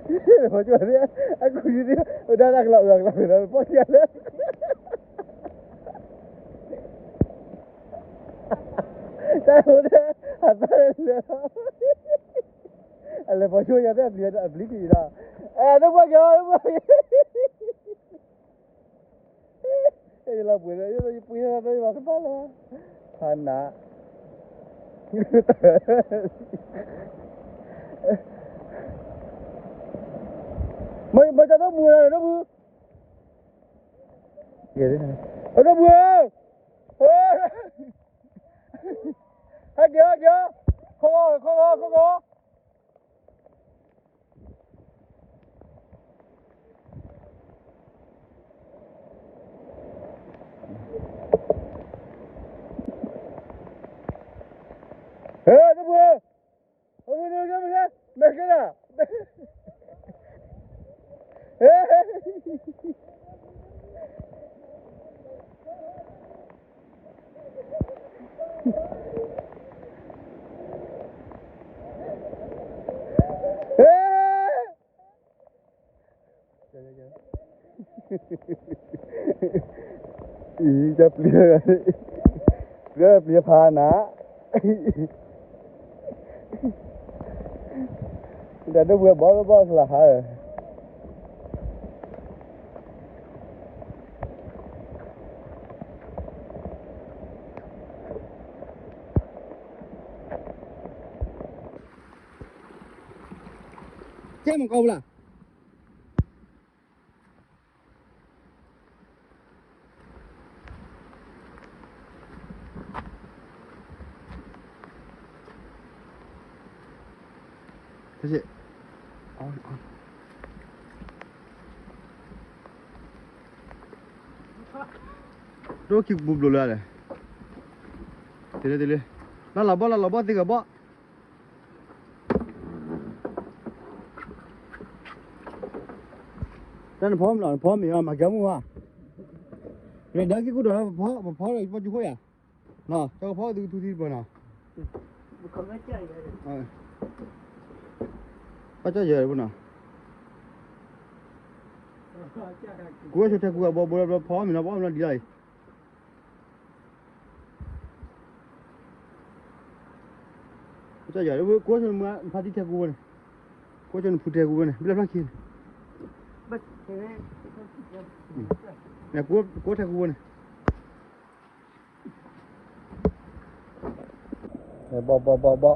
ပီၢ်ကၠီၣ်လၢ အကူၣ်ဒံး ဝဲဒၣ်တၢ်ကလီၤအီၤကလီၤ ပီၢ်ကၠီၣ်လၢ တၢ်အိၣ်ဒၣ် အသၣ်လဲၤလီၤ အလဲၤပီၢ်ကၠီၣ်ယၤသ့ၣ်အဘျံးကံၤလီၤ အဲ ဒိၣ်ပှၢ်ကၠီၣ် ဒိၣ်ပှၢ်ကၠီၣ် ယလီၤပှဲၤလၢ ယပှ့ၤလီၤ ယမၤကပၤလီၤ ဖးနး မ့ၢ်တၢ်ဒိၣ်မူၤလီၤ ဒိၣ်မူၤ ဒိၣ်မူၤဧၢ ဟဲက့ၤ ဟဲက့ၤ ခိၣ်ဂီၤ ခိၣ်ဂီၤ ခိၣ်ဂီၤ ဟဲ ဒိၣ်မူၤ ဟဲ မ့ၢ်ကဲ မ့ၢ်ကဲ မ့ၢ်ကဲဒၣ် ဟဲ ဟဲ အံၤ တၢ်ပျံၤ ပျံၤဖးနး တၢ်ဒိၣ်ပှဲၤဘီဘီချါဟါ တၢ် ကဲမ့ၢ်ကီၢ်ပူၤလၢ ဒိၣ်ခံပူၤဘျိးလၢလဲၣ်, တလၢတလၢ, လၢလီၤဘီၣ် လၢလီၤဘီၣ်သ့ကဘီၣ်. တၢ်နဖီမ့ၢ်လီၤ နဖီမ့ၢ်အီၤ မၤကဲမုၢ်ဟါ, ရဒၢက့ၤကူၣ်ဒီး ပဖီ ပဖီဒီးပီၣ်ကၠူခိၣ်ယၤ, ကၠီကဖီသုကထူထံတပၢၤနီၤ, ပီၣ်ကၠီယဲၢ်ဖိနီၤ, ကူဝဲဆိထဲကူဝဲဘီဘိလၢဘီဖီမ့ၢ်နီၤ ဘီမ့ၢ်နီၤဒ်လီၤအံၤ ကၠီယၤ ကိးဆိနမါဖါတံၢ်ထဲကူဝဲန့ၣ်, ကိးဆိနဖုထဲကူဝဲန့ၣ် ဘျဲၣ်ဖျါခံန့ၣ်, ကိးထဲကူဝဲန့ၣ်, ဘီဘီဘီဘီ,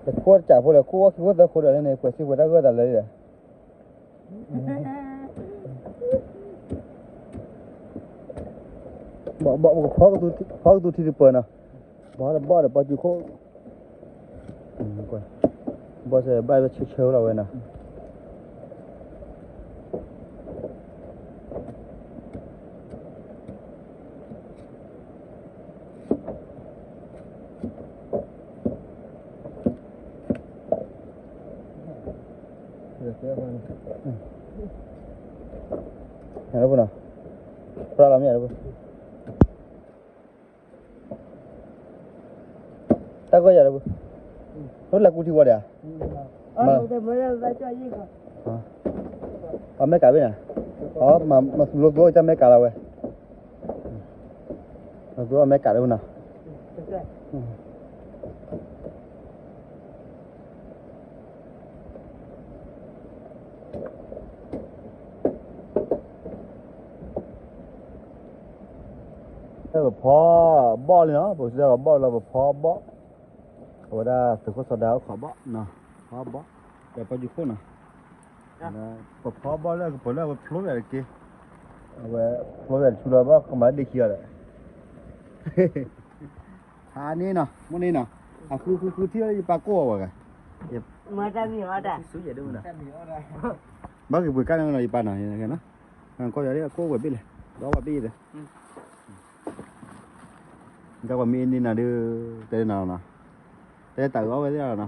တခိၣ်တစးဖိလဲၣ် ခိၣ်ဝီခံခိၣ်သၢခိၣ်ဒီးန့ၣ် ပှဲၤစ့ပှဲၤတၢ်ဂၢၢ်သးလၢဒီး ဘီဘီ ကဖီကသူထံတပၢၤနီၤ, ဘီတဘီဒီးပီၣ်ကၠူခိၣ်, ဘီၣ်စဲးဘၣ်ဝဲဆၢဆၢလီၤဝဲနီၤ. ယၤလၢပနီၤ, ပြၢလီၤမ့ၢ်ယၤလၢပ တၢ်ဂီၢ်ယၤလၢပ, နလဲၤကူထံဝီဒၣ်ဧါ, အမဲကၤဘ့ၣ်နၤ, အမၤသူလိာ်ကျိတၢ်မဲကၤလီၤဝဲ, လိာ်ကျိအမဲကၤလၢပနီၤ. ပဖီဘီၣ်လံနီၤ, ပစံးဘီၣ်လီၤ ပဖီဘီၣ်, အဝဲဒၣ်သုးခိၣ်စီၤဒၤအိၣ်ခိးဘီၣ်နီၤ, ဖီဘီၣ်, ဒီးပီၣ်ကၠူခိၣ်နီၤ, ပဖီဘီၣ်လၢကပၢၤလၢအဝဲဖျိဝဲတက့ၢ်, အဝဲဖျိဝဲတဆူလီၤဘၣ်ကမၤဒ့ခံဂၤဒီး ဟါန့ၣ်နီၤ မိၢ်န့ၣ်နီၤ, အဃုဃုဃုထံၣ်လၢယပၢ်ကိၢ်အီၤဝဲဂၤ, ဘၣ်က့ၤပှ့ၤကါန့ၣ်နီၤ ယပၢ်နီၤ, ကီၢ်ယၤဒ်အကိၢ်ဝဲဘ့ၣ်လဲၣ်, ဒီးဝဲဘ့ၣ်ယၤဒီး ကီၢ်ပှၤမ့ၢ်အန့ၢ်နၤဒီး တဲနၤလီၤနီၤ, တဲတၢ်အၢၣ်အီဝဲသ့ၣ်လီၤနီ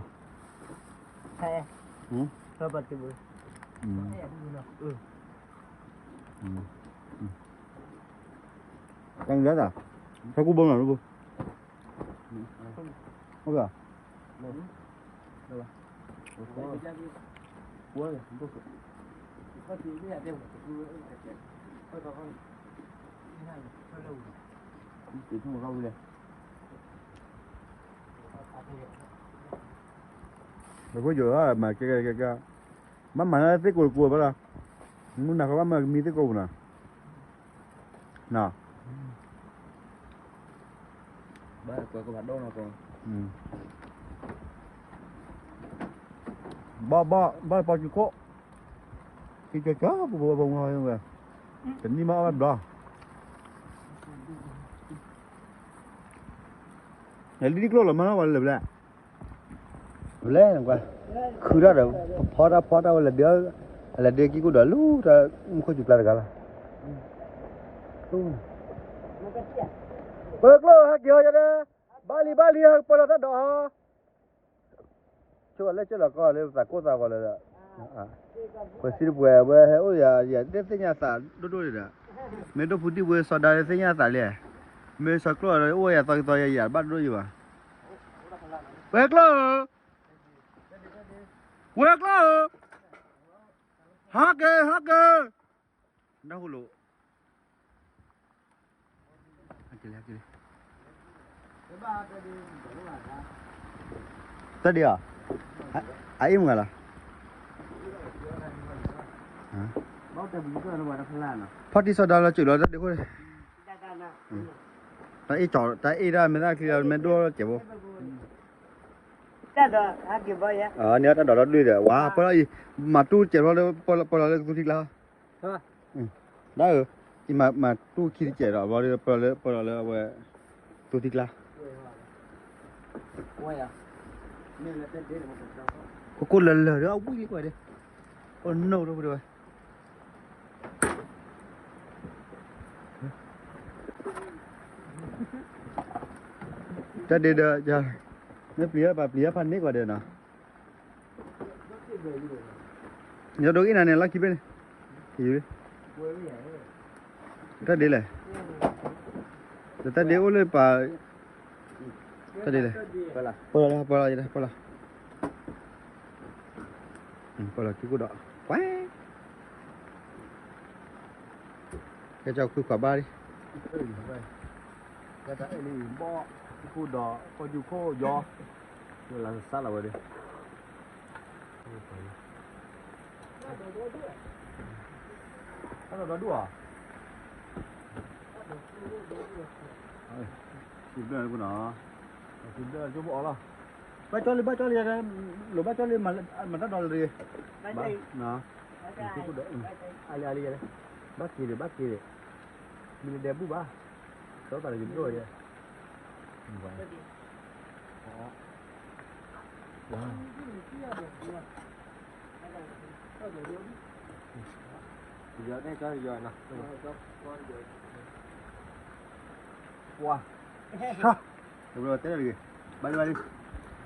ၤ, တၢ်ကူဘိမနီၤ ဟုတ်ကဲ့ နဖိယိၤမၤကဲကဲကဲကဲ, ဘၣ်မၤလၢသ့ၣ်ကိးတကိးဘၣ်လီၤ, မုၢ်နၤခီဘၣ်မၤကမံသ့ၣ်ကိးပူၤနီၤ, နီၤ, ဘီၣ်ဘီၣ်ဘီၣ်ပီၣ်ကၠူခိၣ်, ကကၠီကၠီပူၤပူၤဝဲ, တနံၣ်မးအီၣ်ဝဲဘျီ, လံၣ်ကျိၣ်လီၤမၤလီၤဝဲလၢဘျဲၣ် ဘျဲၣ်န့ၣ်ကွၢ်, ခုတၢ်ဒီး ဖီတၢ်ဖီတၢ်ဝဲလဲၤဒုး, အလဲၤဒုးကံၢ်ကိၣ်ဒီးလူၤတၢ်မူခိၣ်စူၤကျါတဂၤလီၤ, ပၢကျိၣ်ဟဲက့ၤဟီယၤဒီး, ဘၣ်လံဘၣ်လံဟဲကပၢလီၤတၢ်ဒီးဟီ, ဆိလၢကၢလီၤကီၢ်လၢသးကိၢ်သးဂီၤလၢဒီး, ပှဲၤစံတပှဲၤဝဲဟဲအိၣ်ယၤ ယတဲသ့ၣ်ညါသးဒိၣ်ဒိၣ်န့ၣ်ဒီး, မ့ၢ်ဒိၣ်ဖုတံၢ်ပှဲၤစီၤဒၤလၢသ့ၣ်ညါသးလဲၣ်, မ့ၢ်စီၤကျိၣ်ဒီးအိၣ်ယၤသီကသီယၤယၤဘၣ်ဒိၣ်ဒိၣ်ယၤဘၣ်, ပှဲၤကျိၣ်ဧၢ ဝဲၤကျိၣ်ဧၢ, ဟါက့ၤ ဟါက့ၤ, နၢ်ဟူလိာ်, တၢ်ဒံးဧါ, အအ့ၣ်မုၢ်ဂၤလီၤ, ဖီၣ်တံၢ်စီၤဒၤလီၤစၢၤလီၤတၢ်ဒံးဃိန့ၣ်, တၢ်အ့ၣ်ကၠီ တၢ်အ့ၣ်ဒၣ်မဲာ်သၣ်ချံလီၤ မဲာ်ဒိၣ်လီၤစဲးဖိ တၢ်ဒိးဟဲက့ၤဘီယဲ, န့ၣ်တၢ်ဒိးဒီဒုၣ်ဒီး ဝါ ပၢလီၤအံၤ, မၤတူၢ်တစဲးဘျီလၢ ပၢလီၤလၢကသူထံကျါ, ဒၣ်ဧၢ, အံၤမၤတူၢ်ခံတစဲးဒီး ဘျီဒီးပၢလီၤလၢ ပၢလီၤလၢအဝဲ သူထံကျါ, ခိၣ်ခိၣ်လၢလၢာ်ဒီး အဝံၣ်လံကွၢ်ဒီး, အိၣ်နိၣ်ဒီးပဒဝဲ တၢ်ဒ့ဒီး မ့ၢ်ပျံၤပာ်ပျံၤဖးန့ၢ်ကွၢ်ဒီးနီၤ, ယဒိးက့ၤနၤန့ၣ် လီၢ်ခံဘ့ၣ်န့ၣ်, တၢ်ဒ့လဲၣ်, တၢ်ဒ့အိၣ်လၢပာ်, တၢ်ဒ့လဲၣ်, ပၢလီၤလၢ ပၢလီၤ ပၢလီၤ, ပၢလီၤခံခိၣ်ဒီး, ကွၢ် ကဲကီးခုခွးဘၣ်လံ, ကဲတၢ်အဲၣ်လံဘီၣ်, ခံခိၣ်ဒီး ကီၢ်ယူခိၣ်ယီ, လၢစၢ်လီၤဝဲဒီး, တၢ်ဒိးဒီဒူၣ်ဧါ, စံးဘျုးနီၤ, စံးဘျုးကၠိဖိအီၤလီၤ, ဘၣ်ကၠီလံ ဘၣ်ကၠီလံ, လိၣ်ဘၣ်ကၠီလံ, မၤတၢ်ဒိးလၢတဂ့ၤ, ဘၣ်, အလံအလံ, ဘၣ်က့ၤဒီး ဘၣ်က့ၤဒီး, မ့ၢ်လၢဒဲဘူၣ်ဘၣ်, ကၠီပာ်လၢကဒိၣ်ယဲ, ပှၤ, ဆၢ, တဘျီတဲလၢတဂ့ၤ, ဘၣ်လံဘၣ်လံ,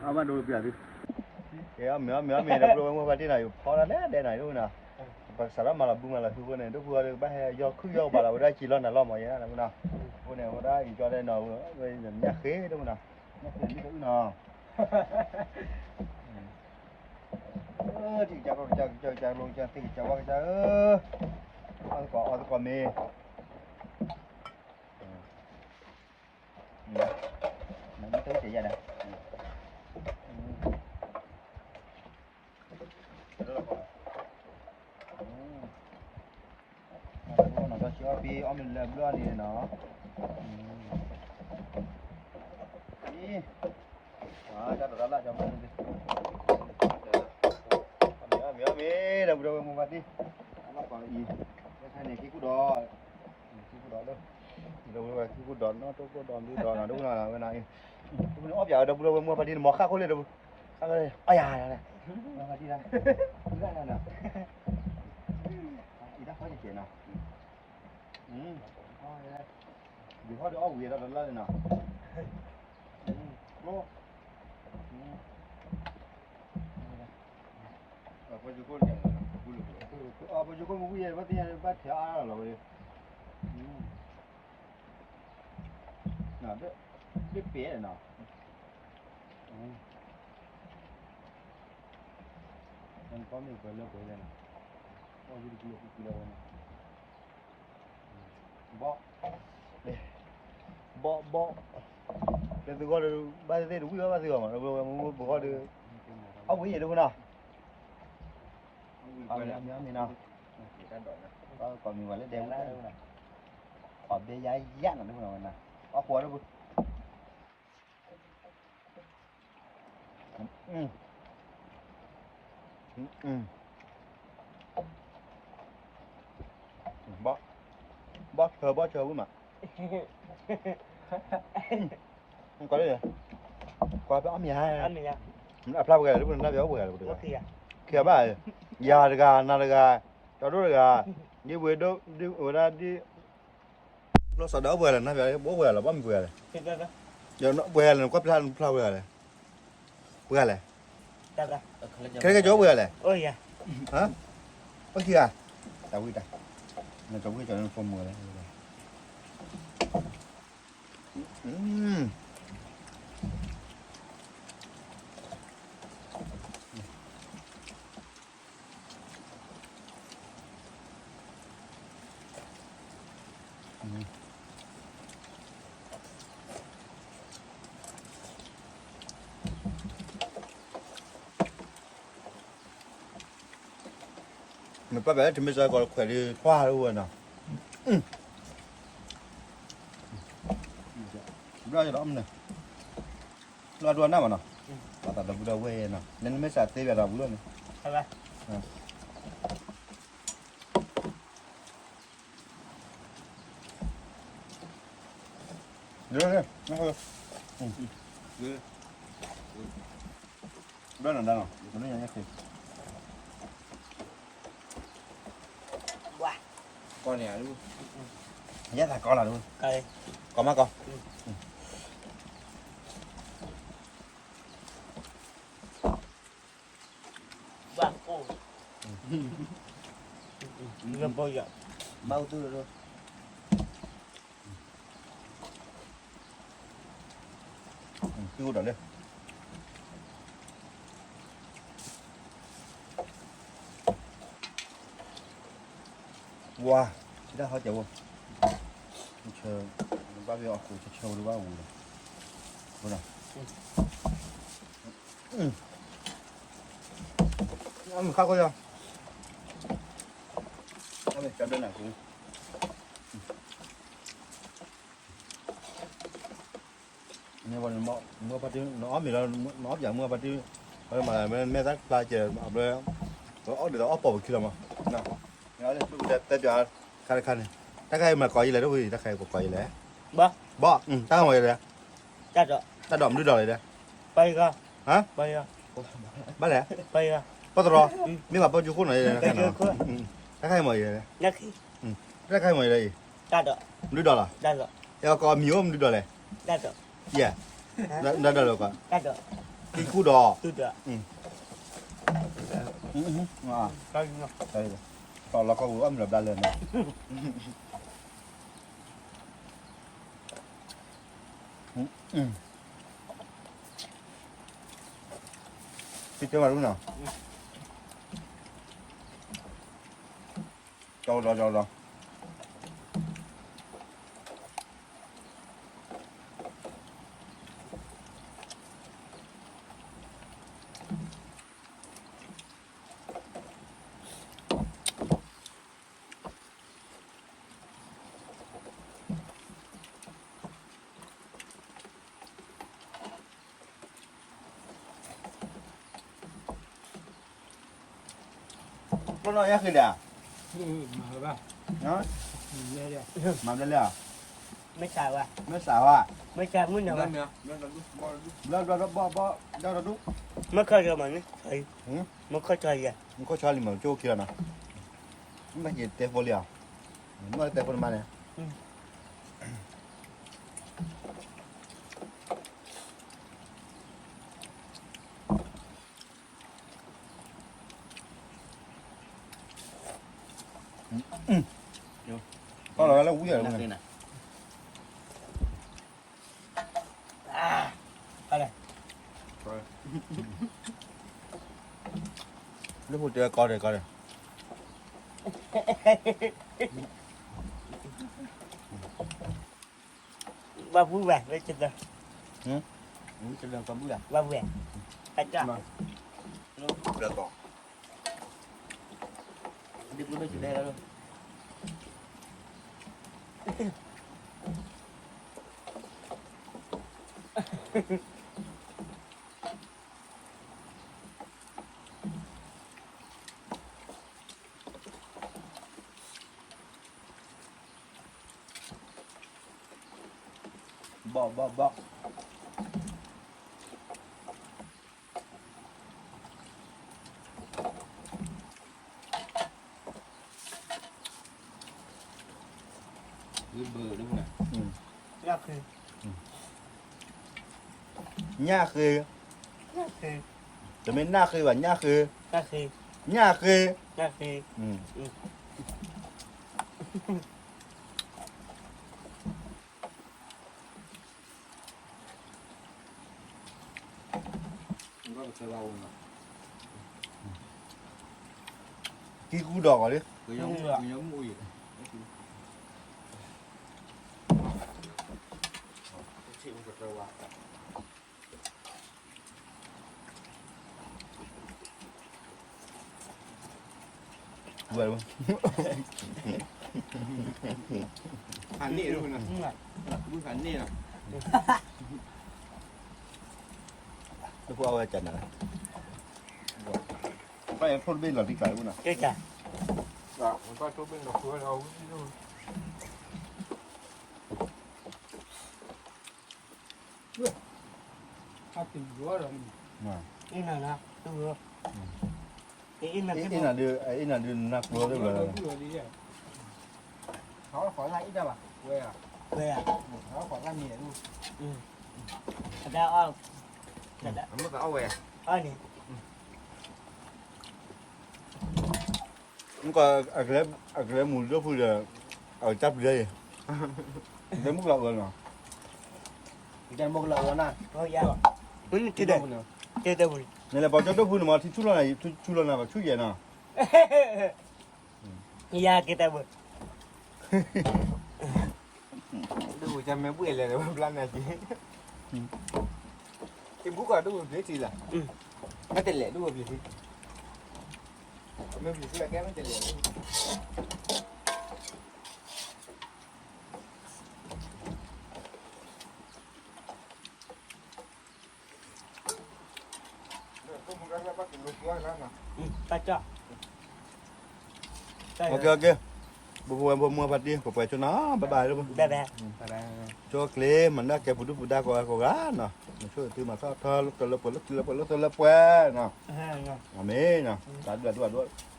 အဘၣ်ဒိပျၢ်သု, ကဲအီၣ်မ့ၤအီၣ်မ့ၤအီၣ်မ့ၤ ဒီပုၢ်ဝဲၢ်မိၢ်ပၢ်တ့ၢ်နီၤ, ယဖီတၢ်ဒဲဒဲနီၤ ဒ်ဝဲနီၤ, ပစးထီၣ်မၤလီၤဘုမၤလီၤဟုအဃိန့ၣ် ဒိၣ်ဖုအီၤဒီး ကဘၣ်ဟဲယီၤခုယီၤကဘၣ်လီၤ ဝဲဒၣ်ကံလီၤနၤလီၤမးယဲနီၤ, အဃိန့ၣ် အဝဲဒၣ်အံၤကၠီဒဲနီၤ, ညၣ်ဃ့ဒိၣ်မးနီၤ, ညၣ်ဃ့လံတအုၣ်နီၤ, ထံကစၢ်ကီၢ်ကစၢ် ကစၢ်ကစၢ်လိကစၢ်သ့ၣ်ကစၢ်ဝါကစၢ်ဧၢ, အီၣ်သကိးအီသကိးမ့ၤ, နမ့ၢ်တအိၣ်တယၤဒီး, နီၤ တၢ်ဆံအီၣ်ဖံအီၣ်မ့ၤလၢအဘျီန့ၣ်နီၤ, အံၤ, တၢ်ဒိးတၢ်လၢ်ကၠီမ့ၢ်, အီၣ်မ့ၤအီၣ်မ့ၤ ဒီပုၢ်ဒီဝဲၢ်မိၢ်ပၢ်တ့ၢ်, အလီၢ်ကီးအံၤ, ခဲခဲန့ၣ် ခံခိၣ်ဒီး, ခံခိၣ်ဒီးလၢ, ဒီပုၢ်ဒီဝဲၢ်ခံခိၣ်ဒီး နီၢ်တိၢ်ခိၣ်ဒီး ဒုဒီးနီၤ ဒိၣ်နီၤဝဲနီၤ, အံၤ, အီၣ်ပၠးဝဲဒီပုၢ်ဒီဝဲၢ်မိၢ်ပၢ်တ့ၢ်န့ၣ် မ်ဃၣ်ခိၣ်လၢဒီပုၢ်, အီၣ်ယၤ, မ့ၢ်ပၢ်တ့ၢ်လၢ, အံၤတၢ်ဃီတကဲးနီၤ, ယဟီၣ်ဒီးအီၣ်ဝံၤဒီးတလါလံနီၤ, ကျိ, ပှၤယိၤခိၣ်, ပှၤယိၤခိၣ်မ့ၢ်ဝံၤယဲ ဘၣ်သ့ၣ်ညါဘၣ်ထဲအါလီၤဝဲ, ဒ်ပဲာ်နီၤ, နကီမ့ၢ်ပှဲၤလၢပှဲၤလဲၣ်နီၤ, အီၣ်ဝံၤတကူလၢကူကူလၢဝဲနီၤ, ဘီ, ဘီ, ဘီ, လၢသုဂီၢ်ဒီး ဘၣ်သ့ၣ်သ့ၣ်တဝံၣ်ဘၣ်ဘၣ်သုဂီၢ်မး ပဂီၢ်ဒီး, အီၣ်ဝံၤယဲတဝံၣ်နီၤ, အမ့ၢ်အမ့ၢ်နီၤ, ကိးမံၤဝဲလၢဒဲဝံၤ, ကိးဘဲယါယါနီၤတဝံၣ်နီၤဝဲနီၤ, အီၣ်ဃိးဒီးပူၤ ဘီ, ဘီဆၢ ဘီဆၢဝံၤမး, ကွၢ်လၢ, ကွၢ်ဖဲအီၣ်မ့ၤဧါ, အဖျါပှဲၤဂၤလဲၣ် လၢပနၢ်ပၠးအိၣ်ပှဲၤဂၤလဲၣ်ပတဂၤ, ခံဂၤဘၣ်, ယၤတဂၤ နၤတဂၤ, ကၠီဒိၣ်တဂၤ, ဒ်ဝဲဒၣ်ဒ် ဘျီစီၤဒၣ်အိၣ်ပှဲၤဂၤလဲၣ် နၢ်ပၠးအိၣ်ပှဲၤဂၤလဲၣ် ဘၣ်မံၤပှဲၤဂၤလဲၣ်, ပှဲၤဂၤလဲၣ် နကွၢ်ဖျါနဖျါပှဲၤဂၤလဲၣ်, ပှဲၤဂၤလဲၣ်, ခဲကၠီအိၣ်ပှဲၤဂၤလဲၣ်, အိၣ်ခံဂၤ, တၢ်ဝံၣ်တၢ်, နကဝံၣ်ကၠီန့ၣ်ဖိမုၣ်လဲၣ် မ့ၢ်ပၢ်ပၢ်လၢတမ့ၢ်စ့ၢ်ကီးခွဲးလံခွါလၢဝဲနီၤ, ဘျီဒီးအီၣ်မ့ၤန့ၣ်, လီၤဒိနၢ်မးနီၤ, ပှၤ သးပူၤဒီးဝဲနီၤ နမ့ၢ်စးသ့ဘၣ်ဒီးပူၤလီၤန့ၣ် ဘၣ်နီၤဒါနီၤ မ့ၢ်ညါညါဃ့ ကီန့ၣ် ယဲသးကီလီၤဒၣ် ကီမးကီ ဘၣ်ကိၢ် လၢဘီယၤ ဘၣ်အိၣ်သူၣ်လီၤ သူၣ်ဒီးလၢ ဝါ ထံတၢ်ဟီၣ်ကဝိ ဆၢ ဘၣ်ဘၣ်အီၣ်ခိၣ်ဆၢဆၢဝဲဒၣ်ဘၣ်ဝူၤလီၤ အမုၢ်ခါခိၣ်ယီၤ အမုၢ်ကဘျၢနၤခိၣ် မ့ၢ်ဝဲ မ့ၢ်ပှၤတ နအီၣ်မ့ၤလီၤ နအီၣ်ပၠးမုၢ်ပှၤတ ဝဲမၤမဲာ်သၣ်ဖျါကဲ အဘျီ အီၣ်ဒ်သိးအီၣ်ပိာ်ပခံလီၤမး တဲပၠး ခါတခါန့ၣ် တၢ်ခါအံၤမၤကိးယလဲၣ် တဝံၤ တၢ်ခါအံၤပကိးယလဲၣ် ဘီ တၢ်ခါမၤယလဲၣ် တၢ်ဒိး တၢ်ဒိးမနုၤဒိးလဲၣ်ဒီး ဘၣ်လဲၣ် ပီၢ်တရီ မ့ၢ်ဘၣ်ပီၢ်ကၠိခိၣ်နီၤ တၢ်ခါအံၤမၤယလဲၣ် တၢ်ခါအံၤမၤယလဲၣ်အံၤ မနုၤဒိးလီၤ အဲ ကိးမံၤအိၣ်မနုၤဒိးလဲၣ် ယဲ တၢ်ဒိးလီၤကီး ကံၢ်ကူၣ်ဒီး လီၤကီးဝံၤအီၣ်မ့ၤလီၤဘျါလၢာ်န့ၣ် ကတဲမးဒ်နီၤ ကၠီဒီးကၠီဒီး ကျိနီၢ်ယဲၢ်ဃ့ဒီး မၤဘျဲလဲၣ်ဧါ မ့ၢ်စးဝဲ မ့ၢ်စးဝဲ မ့ၢ်စးမုၢ်နီၤဝဲ ဘျီဘျီဘီဘီ ဒီးဒူ မ့ၢ်ခီၣ်ဆီမးန့ၣ် မ့ၢ်ခီၣ်ဆီလံ မ့ၢ်ခီၣ်ဆီလံမး ကၠိခံလီၤနီၤ မ့ၢ်ဘၣ်က့ၤတဲဖိလံဧါ မ့ၢ်တဲဖိနမါန့ၣ် ထီၣ်လီၤဝဲလၢဝံၤယၤလီၤ လၢဖိတဲကီဒဲးကီဒဲး ဘၣ်ဘူၣ်ဘၣ် ဝဲကတၢၢ် ဘၣ်ဘူၣ်ဘၣ် အတၢ် ဒ်ကျိဒိၣ်ကလဲလီၤ ဘီၣ်ဘီၣ်ဘီၣ် ဘၣ် ညၣ်ဃ့ ညၣ်ဃ့ တမ့ၢ်နၣ်ဃ့ဘၣ် ညၣ်ဃ့ ညၣ်ဃ့ ညၣ်ဃ့ ကံၢ်ကူၣ်ဒီးကီးလံ ဝဲ ဖးန့ၣ်ဒ် ဖးန့ၣ်လီၤ လၢဖိအဝဲကနၤ, ဘၣ်ယဖိတဘ့ၣ်လီၤတံၢ်ကျါအိၣ်နၤ, ကဲကၢ်, အ့ၣ်နၤဒုး, အ့ၣ်နၤဒုးနၢ်ကျိၤသ့ၣ်လီၤ, ဝဲ, ဝဲ, အတၢ်အီၣ်, အဝဲ, အီၣ်န့ၣ် မ့ၢ်ကီး, အကလဲၤမူၤဒိၣ်ဖုဒီး, အကတၢ်ပျံၤအံၤ, ကဲမုၢ်ကလီၤအၢနီၤ, ကဲမုၢ်ကလီၤအၢနီၤ, နလဲၤပှၤကၠီဒိၣ်ဖုန့ၣ်မ့ၢ်ထံဆူၣ်လီၤနၤ, ထံဆူၣ်လီၤနၤ ပှၤဆူၣ်ယဲၢ်နီၤ, ယကဲတၢ်ဘၣ် ဒိၣ်ပူၤကမ့ၢ်ဘှံးလဲၣ်ဒီး ဘျါနၤက့ၤ, က့ၤဘူးကီးဒိၣ်ပူၤဘျ့ထံလီၤ, မ့ၢ်တလဲၤဒိၣ်ပူၤဘျ့ထံ, မ့ၢ်ဘျ့ထံလီၤကဲမ့ၢ်တလဲၤ ကဲ, ပဖိဝဲဖိမုၣ်ဖါတံၢ် ပပှဲၤဆိနီၤ bye bye လၢ, ကၠိကျ့ မၤနၢ်ကဲပူၤဒုၣ်ပူၤဒါကိးဂၤကိးဂၤနီၤ, မ့ၢ်ဆိၣ်ဂ့ၤသုမၤထီၣ်ထီလၢကလၢပှဲၤလၢကလၢပှဲၤနီၤ, အမ့ၢ်နီၤ, တၢ်ဒိၣ်ဒိၣ်ဒိၣ်